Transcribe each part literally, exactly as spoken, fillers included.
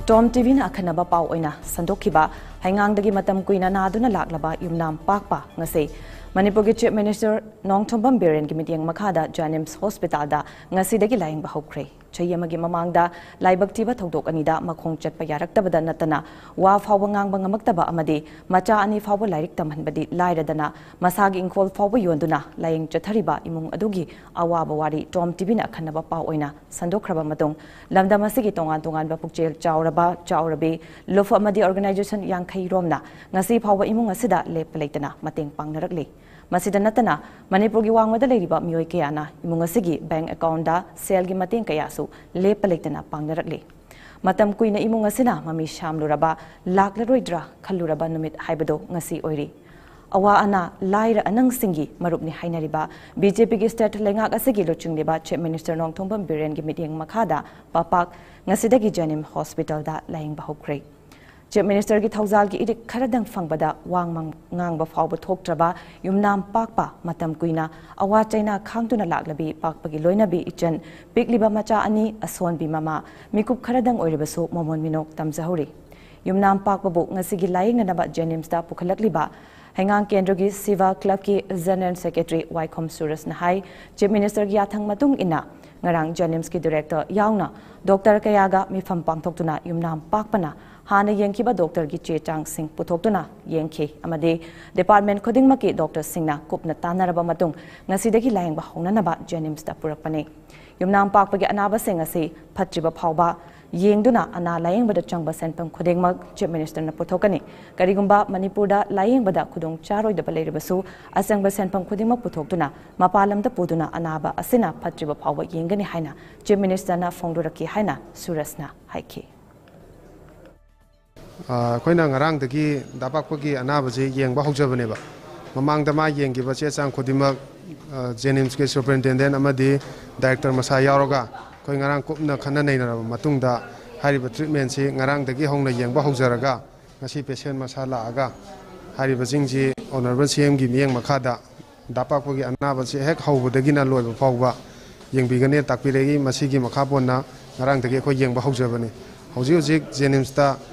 ꯇꯣꯝ ꯇꯤꯚꯤꯅ ꯑꯈꯟꯅꯕ ꯄꯥꯎ ꯑꯣꯏꯅ ꯁꯟꯗꯣꯛꯈꯤꯕ, ꯍꯩꯉꯥꯡꯗꯒꯤ ꯃꯇꯝ ꯀꯨꯏꯅ ꯅꯥꯗꯨꯅ ꯂꯥꯛꯂꯕ ꯌꯨꯝꯅꯥꯝ ꯄꯥꯛꯄ ꯉꯁꯤ ꯃꯅꯤꯄꯨꯔꯒꯤ Chief Minister ꯅꯣꯡꯊꯣꯝꯕꯝ ꯕꯤꯔꯦꯟꯒꯤ ꯃꯤꯠꯌꯦꯡ ꯃꯈꯥꯗ JNIMS Hospitalꯗ ꯉꯁꯤꯗꯒꯤ ꯂꯥꯌꯦꯡꯕ ꯍꯧꯈ꯭ꯔꯦ꯫ ꯆꯍꯤ ꯑꯃꯒꯤ ꯃꯃꯥꯡꯗ ꯂꯥꯏꯕꯛ ꯊꯤꯕ ꯊꯧꯗꯣꯛ ꯑꯅꯤꯗ ꯃꯈꯣꯡ ꯆꯠꯄ ꯌꯥꯔꯛꯇꯕꯗ ꯅꯠꯇꯅ ꯋꯥ ꯐꯥꯎꯕ ꯉꯥꯡꯕ ꯉꯝꯃꯛꯇꯕ ꯑꯃꯗꯤ ꯃꯆꯥ ꯑꯅꯤ ꯐꯥꯎꯕ ꯂꯥꯏꯔꯤꯛ ꯇꯝꯍꯟꯕꯗꯤ ꯂꯥꯏꯔꯗꯅ ꯃꯁꯥꯒꯤ ꯏꯪꯈꯣꯜ ꯐꯥꯎꯕ ꯌꯣꯟꯗꯨꯅ ꯂꯥꯌꯦꯡ ꯆꯠꯊꯔꯤꯕ ꯏꯃꯨꯡ ꯑꯗꯨꯒꯤ ꯑꯋꯥꯕ ꯋꯥꯔꯤ ꯇꯣꯝ ꯇꯤꯚꯤꯅ ꯑꯈꯟꯅꯕ ꯄꯥꯎ ꯑꯣꯏꯅ ꯁꯟꯗꯣꯛꯈ꯭ꯔꯕ ꯃꯇꯨꯡ, ꯂꯝꯗꯝ ꯑꯁꯤꯒꯤ ꯇꯣꯉꯥꯟ ꯇꯣꯉꯥꯟꯕ ꯄꯨꯛꯆꯦꯜ ꯆꯥꯎꯔꯕ, ꯆꯥꯎꯔꯕꯤ, ꯂꯨꯞ ꯑꯃꯗꯤ organization ꯌꯥꯡꯈꯩ ꯔꯣꯝꯅ ꯉꯁꯤ ꯐꯥꯎꯕ ꯏꯃꯨꯡ ꯑꯁꯤꯗ ꯂꯦꯞꯄ ꯂꯩꯇꯅ ꯃꯇꯦꯡ ꯄꯥꯡꯅꯔꯛꯂꯤ꯫ ꯃꯁꯤꯗ ꯅꯠꯇꯅ ꯃꯅꯤꯄꯨꯔꯒꯤ ꯋꯥꯡꯃꯗ ꯂꯩꯔꯤꯕ ꯃꯤꯑꯣꯏ ꯀꯌꯥꯅ ꯏꯃꯨꯡ ꯑꯁꯤꯒꯤ bank accountꯗ ꯁꯦꯜꯒꯤ ꯃꯇꯦꯡ ꯀꯌꯥꯁꯨ ꯂꯦꯞꯄ ꯂꯩꯇꯅ ꯄꯥꯡꯅꯔꯛꯂꯤ꯫ ꯃꯇꯝ ꯀꯨꯏꯅ ꯏꯃꯨꯡ ꯑꯁꯤꯅ ꯃꯃꯤ ꯁꯥꯝꯂꯨꯔꯕ, ꯂꯥꯛꯂꯔꯣꯏꯗ꯭ꯔꯥ ꯈꯜꯂꯨꯔꯕ ꯅꯨꯃꯤꯠ ꯍꯥꯏꯕꯗꯨ ꯉꯁꯤ ꯑꯣꯏꯔꯤ꯫ ꯑꯋꯥ ꯑꯅꯥ ꯂꯥꯏꯔ ꯑꯅꯪꯁꯤꯡꯒꯤ ꯃꯔꯨꯞꯅꯤ ꯍꯥꯏꯅꯔꯤꯕ BJPꯒꯤ state ꯂꯩꯉꯥꯛ ꯑꯁꯤꯒꯤ ꯂꯨꯆꯤꯡꯂꯤꯕ Chief Minister ꯅꯣꯡꯊꯣꯝꯕꯝ ꯕꯤꯔꯦꯟꯒꯤ ꯃꯤꯠꯌꯦꯡ ꯃꯈꯥꯗ ꯄꯥꯄꯥꯛ ꯉꯁꯤꯗꯒꯤ JNIMS Hospitalꯗ ꯂꯥꯌꯦꯡꯕ ꯍꯧꯈ꯭ꯔꯦ꯫ Chief Ministerꯒꯤ ꯊꯧꯖꯥꯜꯒꯤ ꯏꯔꯤꯛ ꯈꯔꯗꯪ ꯐꯪꯕꯗ ꯋꯥ ꯉꯥꯡ-, ꯉꯥꯡꯕ ꯐꯥꯎꯕ ꯊꯣꯛꯇ꯭ꯔꯕ ꯌꯨꯝꯅꯥꯝ ꯄꯥꯛꯄ, ꯃꯇꯝ ꯀꯨꯏꯅ ꯑꯋꯥ ꯆꯩꯅꯥ ꯈꯥꯡꯗꯨꯅ ꯂꯥꯛꯂꯕꯤ ꯄꯥꯛꯄꯒꯤ ꯂꯣꯏꯅꯕꯤ ꯏꯆꯟ, ꯄꯤꯛꯂꯤꯕ ꯃꯆꯥ ꯑꯅꯤ, ꯑꯁꯣꯟꯕꯤ ꯃꯃꯥ, ꯃꯤꯀꯨꯞ ꯈꯔꯗꯪ ꯑꯣꯏꯔꯕꯁꯨ ꯃꯃꯣꯟ ꯃꯤꯅꯣꯛ ꯇꯝꯖꯍꯧꯔꯤ꯫ ꯌꯨꯝꯅꯥꯝ ꯄꯥꯛꯄꯕꯨ ꯉꯁꯤꯒꯤ ꯂꯥꯌꯦꯡꯅꯅꯕ JNIMSꯇ ꯄꯨꯈꯠꯂꯛꯂꯤꯕ ꯍꯩꯉꯥꯡ ꯀꯦꯟꯗ꯭ꯔꯒꯤ ꯁꯤꯚꯥ clubꯀꯤ General Secretary ꯋꯥꯏꯈꯣꯝ ꯁꯨꯔꯖꯅ ꯍꯥꯏ, Chief Ministerꯒꯤ ꯌꯥꯊꯪ ꯃꯇꯨꯡ ꯏꯟꯅ ꯉꯔꯥꯡ JNIMSꯀꯤ director ꯌꯥꯎꯅ doctor ꯀꯌꯥꯒ ꯃꯤꯐꯝ ꯄꯥꯡꯊꯣꯛꯇꯨꯅ ꯌꯨꯝꯅꯥꯝ ꯄꯥꯛꯄꯅ ꯍꯥꯟꯅ ꯌꯦꯡꯈꯤꯕ doctorꯒꯤ ꯆꯦ ꯆꯥꯡꯁꯤꯡ ꯄꯨꯊꯣꯛꯇꯨꯅ ꯌꯦꯡꯈꯤ ꯑꯃꯗꯤ department ꯈꯨꯗꯤꯡꯃꯛꯀꯤ doctorꯁꯤꯡꯅ ꯀꯨꯞꯅ ꯇꯥꯟꯅꯔꯕ ꯃꯇꯨꯡ ꯉꯁꯤꯗꯒꯤ ꯂꯥꯌꯦꯡꯕ ꯍꯧꯅꯅꯕ JNIMSꯇ ꯄꯨꯔꯛꯄꯅꯤ꯫ ꯌꯨꯝꯅꯥꯝ ꯄꯥꯛꯄꯒꯤ ꯑꯅꯥꯕꯁꯤꯡ ꯑꯁꯤ ꯐꯠꯇ꯭ꯔꯤꯕ ꯐꯥꯎꯕ ꯌꯦꯡꯗꯨꯅ ꯑꯅꯥ ꯂꯥꯌꯦꯡꯕꯗ ꯆꯪꯕ ꯁꯦꯟꯐꯝ ꯈꯨꯗꯤꯡꯃꯛ Chief Ministerꯅ ꯄꯨꯊꯣꯛꯀꯅꯤ꯫ ꯀꯔꯤꯒꯨꯝꯕ ꯃꯅꯤꯄꯨꯔꯗ ꯂꯥꯌꯦꯡꯕꯗ ꯈꯨꯗꯣꯡ ꯆꯥꯔꯣꯏꯗꯕ ꯂꯩꯔꯕꯁꯨ ꯑꯆꯪꯕ ꯁꯦꯟꯐꯝ ꯈꯨꯗꯤꯡꯃꯛ ꯄꯨꯊꯣꯛꯇꯨꯅ ꯃꯄꯥꯟ ꯂꯝꯗ ꯄꯨꯗꯨꯅ ꯑꯅꯥꯕ ꯑꯁꯤꯅ ꯐꯠꯇ꯭ꯔꯤꯕ ꯐꯥꯎꯕ ꯌꯦꯡꯒꯅꯤ ꯍꯥꯏꯅ Chief Ministerꯅ ꯐꯣꯡꯗꯣꯔꯛꯈꯤ ꯍꯥꯏꯅ ꯁꯨꯔꯖꯅ ꯍꯥꯏꯈꯤ꯫ ꯑ, ꯑꯩꯈꯣꯏꯅ ꯉꯔꯥꯡꯗꯒꯤ ꯗꯥ ꯄꯥꯛꯄꯒꯤ ꯑꯅꯥꯕꯁꯤ ꯌꯦꯡꯕ ꯍꯧꯖꯕꯅꯦꯕ꯫ ꯃꯃꯥꯡꯗ ꯃꯥ ꯌꯦꯡꯈꯤꯕ ꯆꯦ ꯆꯥꯡ ꯈꯨꯗꯤꯡꯃꯛ, ꯑ, JNIMSꯀꯤ superintendent ꯑꯃꯗꯤ director ꯃꯁꯥ ꯌꯥꯎꯔꯒ ꯑꯩꯈꯣꯏ ꯉꯔꯥꯡ ꯀꯨꯞꯅ ꯈꯟꯅ ꯅꯩꯅꯔꯕ ꯃꯇꯨꯡꯗ ꯍꯥꯏꯔꯤꯕ treatmentꯁꯤ ꯉꯔꯥꯡꯗꯒꯤ ꯍꯧꯅ ꯌꯦꯡꯕ ꯍꯧꯖꯔꯒ ꯉꯁꯤ patient ꯃꯁꯥ ꯂꯥꯛꯑꯒ ꯍꯥꯏꯔꯤꯕꯁꯤꯡꯁꯤ honourable CMꯒꯤ ꯃꯤꯠꯌꯦꯡ ꯃꯈꯥꯗ ꯗꯥ ꯄꯥꯛꯄꯒꯤ ꯑꯅꯥꯕꯁꯤ ꯍꯦꯛ ꯍꯧꯕꯗꯒꯤꯅ ꯂꯣꯏꯕ ꯐꯥꯎꯕ ꯌꯦꯡꯕꯤꯒꯅꯤ ꯇꯥꯛꯄꯤꯔꯛꯏ꯫ ꯃꯁꯤꯒꯤ ꯃꯈꯥ ꯄꯣꯟꯅ ꯉꯔꯥꯡꯗꯒꯤ ꯑꯩꯈꯣꯏ ꯌꯦꯡꯕ ꯍꯧꯖꯕꯅꯤ꯫ ꯍꯧꯖꯤꯛ ꯍꯧꯖꯤꯛ ꯖꯦꯅꯤꯝꯁꯇ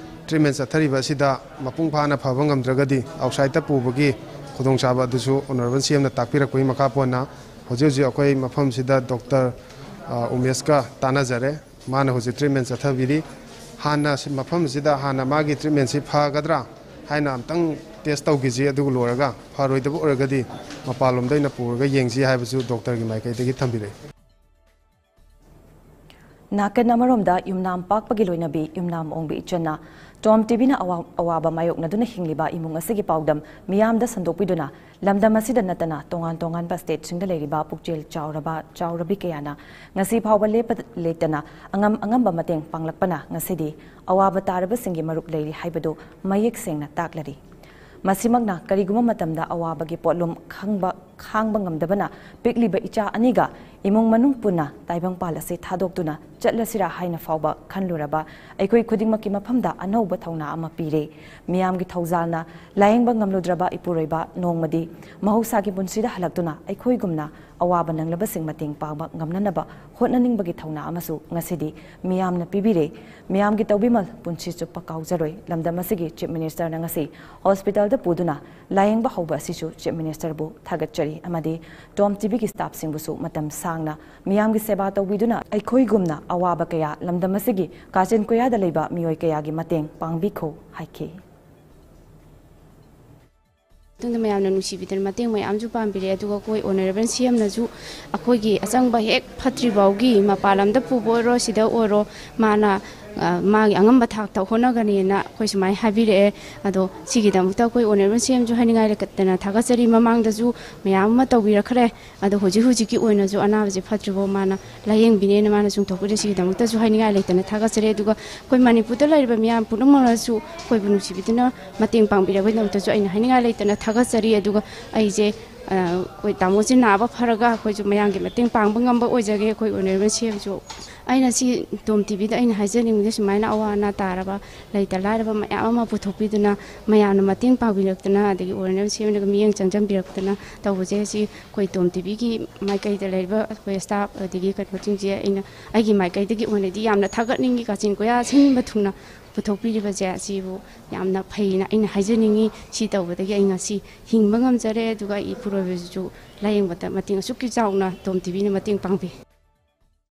ꯇ꯭ꯔꯤꯠꯃꯦꯟ ꯆꯠꯊꯔꯤꯕ ꯑꯁꯤꯗ ꯃꯄꯨꯡ ꯐꯥꯅ ꯐꯕ ꯉꯝꯗ꯭ꯔꯒꯗꯤ ꯑꯥꯎꯠꯁꯥꯏꯗꯠꯇ ꯄꯨꯕꯒꯤ ꯈꯨꯗꯣꯡꯆꯥꯕ ꯑꯗꯨꯁꯨ ꯑꯣꯅꯔꯦꯕꯜ ꯁꯤ ꯑꯦꯝꯅ ꯇꯥꯛꯄꯤꯔꯛꯄꯒꯤ ꯃꯈꯥ ꯄꯣꯟꯅ ꯍꯧꯖꯤꯛ ꯍꯧꯖꯤꯛ ꯑꯩꯈꯣꯏ ꯃꯐꯝꯁꯤꯗ ꯗꯣꯛꯇꯔ, ꯑ, ꯎꯃꯦꯁꯀ ꯇꯥꯟꯅꯖꯔꯦ꯫ ꯃꯥꯅ ꯍꯧꯖꯤꯛ ꯇ꯭ꯔꯤꯠꯃꯦꯟ ꯆꯠꯊꯕꯤꯔꯤ꯫ ꯍꯥꯟꯅ ꯁꯤ, ꯃꯐꯝꯁꯤꯗ ꯍꯥꯟꯅ ꯃꯥꯒꯤ ꯇ꯭ꯔꯤꯠꯃꯦꯟꯁꯤ ꯐꯒꯗ꯭ꯔꯥ ꯍꯥꯏꯅ ꯑꯝꯇꯪ ꯇꯦꯁ ꯇꯧꯈꯤꯁꯤ, ꯑꯗꯨꯒ ꯂꯣꯏꯔꯒ ꯐꯔꯣꯏꯗꯕ ꯑꯣꯏꯔꯒꯗꯤ ꯃꯄꯥꯟꯂꯣꯝꯗ ꯑꯣꯏꯅ ꯄꯨꯔꯒ ꯌꯦꯡꯁꯤ ꯍꯥꯏꯕꯁꯨ ꯗꯣꯛꯇꯔꯒꯤ ꯃꯥꯏꯀꯩꯗꯒꯤ ꯊꯝꯕꯤꯔꯛꯏ꯫ ꯅꯥꯀꯟ ꯑꯃꯔꯣꯝꯗ ꯌꯨꯝꯅꯥꯝ ꯄꯥꯛꯄꯒꯤ ꯂꯣꯏꯅꯕꯤ ꯌꯨꯝꯅꯥꯝ ꯑꯣꯡꯕꯤ ꯏꯆꯟꯅ ꯇꯣꯝ ꯇꯤꯚꯤꯅ ꯑꯋꯥ-, ꯑꯋꯥꯕ ꯃꯥꯌꯣꯛꯅꯗꯨꯅ ꯍꯤꯡꯂꯤꯕ ꯏꯃꯨꯡ ꯑꯁꯤꯒꯤ ꯄꯥꯎꯗꯝ ꯃꯤꯌꯥꯝꯗ ꯁꯟꯗꯣꯛꯄꯤꯗꯨꯅ ꯂꯝꯗꯝ ꯑꯁꯤꯗ ꯅꯠꯇꯅ ꯇꯣꯉꯥꯟ ꯇꯣꯉꯥꯟꯕ ꯁ꯭ꯇꯦꯠꯁꯤꯡꯗ ꯂꯩꯔꯤꯕ ꯄꯨꯛꯆꯦꯜ ꯆꯥꯎꯔꯕ ꯆꯥꯎꯔꯕꯤ ꯀꯌꯥꯅ ꯉꯁꯤ ꯐꯥꯎꯕ ꯂꯦꯞꯄ ꯂꯩꯇꯅ ꯑꯉꯝ ꯑꯉꯝꯕ ꯃꯇꯦꯡ ꯄꯥꯡꯂꯛꯄꯅ ꯉꯁꯤꯗꯤ ꯑꯋꯥꯕ ꯇꯥꯔꯕꯁꯤꯡꯒꯤ ꯃꯔꯨꯞ ꯂꯩꯔꯤ ꯍꯥꯏꯕꯗꯨ ꯃꯌꯦꯛ ꯁꯦꯡꯅ ꯇꯥꯛꯂꯔꯤ꯫ ꯃꯁꯤꯃꯛꯅ ꯀꯔꯤꯒꯨꯝꯕ ꯃꯇꯝꯗ ꯑꯋꯥꯕꯒꯤ ꯄꯣꯠꯂꯨꯝ ꯈꯪꯕ, ꯈꯥꯡꯕ ꯉꯝꯗꯕꯅ ꯄꯤꯛꯂꯤꯕ ꯏꯆꯥ ꯑꯅꯤꯒ ꯏꯃꯨꯡ ꯃꯅꯨꯡ ꯄꯨꯟꯅ ꯇꯥꯏꯕꯪꯄꯥꯜ ꯑꯁꯤ ꯊꯥꯗꯣꯛꯇꯨꯅ ꯆꯠꯂꯁꯤꯔꯥ ꯍꯥꯏꯅ ꯐꯥꯎꯕ ꯈꯟꯂꯨꯔꯕ ꯑꯩꯈꯣꯏ ꯈꯨꯗꯤꯡꯃꯛꯀꯤ ꯃꯐꯝꯗ ꯑꯅꯧꯕ ꯊꯧꯅꯥ ꯑꯃ ꯄꯤꯔꯦ꯫ ꯃꯤꯌꯥꯝꯒꯤ ꯊꯧꯖꯥꯜꯅ ꯂꯥꯌꯦꯡꯕ ꯉꯝꯂꯨꯗ꯭ꯔꯕ ꯏꯄꯨꯔꯣꯏꯕ ꯅꯣꯡꯃꯗꯤ ꯃꯍꯧꯁꯥꯒꯤ ꯄꯨꯟꯁꯤꯗ ꯍꯜꯂꯛꯇꯨꯅ ꯑꯩꯈꯣꯏꯒꯨꯝꯅ ꯑꯋꯥꯕ ꯅꯪꯂꯕꯁꯤꯡ ꯃꯇꯦꯡ ꯄꯥꯡꯕ ꯉꯝꯅꯅꯕ ꯍꯣꯠꯅꯅꯤꯡꯕꯒꯤ ꯊꯧꯅꯥ ꯑꯃꯁꯨ ꯉꯁꯤꯗꯤ ꯃꯤꯌꯥꯝꯅ ꯄꯤꯕꯤꯔꯦ꯫ ꯃꯤꯌꯥꯝꯒꯤ ꯇꯧꯕꯤꯃꯜ ꯄꯨꯟꯁꯤ ꯆꯨꯞꯄ ꯀꯥꯎꯖꯔꯣꯏ꯫ ꯂꯝꯗꯝ ꯑꯁꯤꯒꯤ ꯆꯤꯐ ꯃꯤꯅꯤꯁꯇꯔꯅ ꯉꯁꯤ ꯍꯣꯁꯄꯤꯇꯥꯜꯗ ꯄꯨꯗꯨꯅ ꯂꯥꯌꯦꯡꯕ ꯍꯧꯕ ꯑꯁꯤꯁꯨ ꯆꯤꯐ ꯃꯤꯅꯤꯁꯇꯔꯕꯨ ꯊꯥꯒꯠꯆꯔꯤ ꯑꯃꯗꯤ ꯇꯣꯝ ꯇꯤꯚꯤꯒꯤ ꯁ꯭ꯇꯥꯐꯁꯤꯡꯕꯨꯁꯨ ꯃꯇꯝ ꯁꯥꯡꯅ ꯃꯤꯌꯥꯝꯒꯤ ꯁꯦꯕꯥ ꯇꯧꯕꯤꯗꯨꯅ ꯑꯩꯈꯣꯏꯒꯨꯝꯅ ꯑꯋꯥꯕ ꯀꯌꯥ ꯂꯝꯗꯝ ꯑꯁꯤꯒꯤ ꯀꯥꯆꯤꯟ ꯀꯣꯌꯥꯗ ꯂꯩꯕ ꯃꯤꯑꯣꯏ ꯀꯌꯥꯒꯤ ꯃꯇꯦꯡ ꯄꯥꯡꯕꯤꯈꯣ ꯍꯥꯏꯈꯤ꯫ ꯃꯇꯨꯡꯗ ꯃꯌꯥꯝꯅ ꯅꯨꯡꯁꯤꯕꯤꯗꯅ ꯃꯇꯦꯡ ꯃꯌꯥꯝꯁꯨ ꯄꯥꯡꯕꯤꯔꯦ꯫ ꯑꯗꯨꯒ ꯑꯩꯈꯣꯏ ꯑꯣꯅꯔꯦꯕꯜ ꯁꯤ ꯑꯦꯝꯅꯁꯨ ꯑꯩꯈꯣꯏꯒꯤ ꯑꯆꯪꯕ ꯍꯦꯛ ꯐꯠꯇ꯭ꯔꯤꯐꯥꯎꯒꯤ ꯃꯄꯥꯟ ꯂꯝꯗ ꯄꯨꯕ ꯑꯣꯏꯔꯣ, ꯁꯤꯗ ꯑꯣꯏꯔꯣ, ꯃꯥꯅ, ꯑ, ꯃꯥꯒꯤ ꯑꯉꯝꯕ ꯊꯥꯛꯇ ꯍꯣꯠꯅꯒꯅꯦꯅ ꯑꯩꯈꯣꯏ ꯁꯨꯃꯥꯏꯅ ꯍꯥꯏꯕꯤꯔꯛꯑꯦ꯫ ꯑꯗꯣ ꯁꯤꯒꯤꯗꯃꯛꯇ ꯑꯩꯈꯣꯏ ꯑꯣꯅꯔꯦꯕꯜ ꯁꯤ ꯑꯦꯝꯁꯨ ꯍꯥꯏꯅꯤꯡꯉꯥꯏ ꯂꯩꯇꯅ ꯊꯥꯒꯠꯆꯔꯤ꯫ ꯃꯃꯥꯡꯗꯁꯨ ꯃꯌꯥꯝ ꯑꯃ ꯇꯧꯕꯤꯔꯛꯈ꯭ꯔꯦ꯫ ꯑꯗꯣ ꯍꯧꯖꯤꯛ ꯍꯧꯖꯤꯛꯀꯤ ꯑꯣꯏꯅꯁꯨ ꯑꯅꯥꯕꯁꯦ ꯐꯠꯇ꯭ꯔꯤꯐꯥꯎ ꯃꯥꯅ ꯂꯥꯌꯦꯡꯕꯤꯅꯦꯅ ꯃꯥꯅ ꯆꯣꯡꯊꯣꯛꯄꯤꯔꯦ꯫ ꯁꯤꯒꯤꯗꯃꯛꯇꯁꯨ ꯍꯥꯏꯅꯤꯡꯉꯥꯏ ꯂꯩꯇꯅ ꯊꯥꯒꯠꯆꯔꯤ꯫ ꯑꯗꯨꯒ ꯑꯩꯈꯣꯏ ꯃꯅꯤꯄꯨꯔꯗ ꯂꯩꯔꯤꯕ ꯃꯤꯌꯥꯝ ꯄꯨꯝꯅꯃꯛꯅꯁꯨ ꯑꯩꯈꯣꯏꯕꯨ ꯅꯨꯡꯁꯤꯕꯤꯗꯨꯅ ꯃꯇꯦꯡ ꯄꯥꯡꯕꯤꯔꯕꯒꯤꯗꯃꯛꯇꯁꯨ ꯑꯩꯅ ꯍꯥꯏꯅꯤꯡꯉꯥꯏ ꯂꯩꯇꯅ ꯊꯥꯒꯠꯆꯔꯤ꯫ ꯑꯗꯨꯒ ꯑꯩꯁꯦ, ꯑ, ꯑꯩꯈꯣꯏ ꯇꯥꯃꯣꯁꯦ ꯅꯥꯕ ꯐꯔꯒ ꯑꯩꯈꯣꯏꯁꯨ ꯃꯌꯥꯝꯒꯤ ꯃꯇꯦꯡ ꯄꯥꯡꯕ ꯉꯝꯕ ꯑꯣꯏꯖꯒꯦ꯫ ꯑꯩꯈꯣꯏ ꯑꯣꯅꯔꯦꯕꯜ ꯁꯤ ꯑꯦꯝꯁꯨ ꯑꯩꯅ ꯁꯤ ꯇꯣꯝ ꯇꯤꯚꯤꯗ ꯑꯩꯅ ꯍꯥꯏꯖꯅꯤꯡꯕꯗꯤ, ꯁꯨꯃꯥꯏꯅ ꯑꯋꯥ ꯑꯅꯥ ꯇꯥꯔꯕ, ꯂꯩꯇ ꯂꯥꯏꯔꯕ ꯃꯌꯥꯝ ꯑꯃ ꯄꯨꯊꯣꯛꯄꯤꯗꯨꯅ, ꯃꯌꯥꯝꯅ ꯃꯇꯦꯡ ꯄꯥꯡꯕꯤꯔꯛꯇꯅ, ꯑꯗꯒꯤ ꯑꯣꯏꯅꯕ ꯁꯦꯝꯂꯒ ꯃꯤꯠꯌꯦꯡ ꯆꯪꯖꯟꯕꯤꯔꯛꯇꯅ ꯇꯧꯕꯁꯦ, ꯁꯤ ꯑꯩꯈꯣꯏ ꯇꯣꯝ ꯇꯤꯚꯤꯒꯤ ꯃꯥꯏꯀꯩꯗ ꯂꯩꯔꯤꯕ ꯑꯩꯈꯣꯏ ꯁ꯭ꯇꯥꯐ ꯑꯗꯒꯤ ꯀꯩꯅꯣꯁꯤꯡꯁꯦ, ꯑꯩꯅ, ꯑꯩꯒꯤ ꯃꯥꯏꯀꯩꯗꯒꯤ ꯑꯣꯏꯅꯗꯤ ꯌꯥꯝꯅ ꯊꯥꯒꯠꯅꯤꯡꯉꯤ꯫ ꯀꯥꯆꯤꯟ ꯀꯣꯌꯥ ꯁꯤꯟꯕ ꯊꯨꯡꯅ ꯄꯨꯊꯣꯛꯄꯤꯔꯤꯕꯁꯦ, ꯑꯁꯤꯕꯨ ꯌꯥꯝꯅ ꯐꯩꯅ ꯑꯩꯅ ꯍꯥꯏꯖꯅꯤꯡꯉꯤ꯫ ꯁꯤ ꯇꯧꯕꯗꯒꯤ ꯑꯩ ꯉꯁꯤ ꯍꯤꯡꯕ ꯉꯝꯖꯔꯦ, ꯑꯗꯨꯒ ꯑꯩ ꯏꯄꯨꯔꯣꯏꯕꯁꯨ ꯂꯥꯌꯦꯡꯕꯗ ꯃꯇꯦꯡ ꯑꯁꯨꯛꯀꯤ ꯆꯥꯎꯅ ꯇꯣꯝ ꯇꯤꯚꯤꯅ ꯃꯇꯦꯡ ꯄꯥꯡꯕꯤ꯫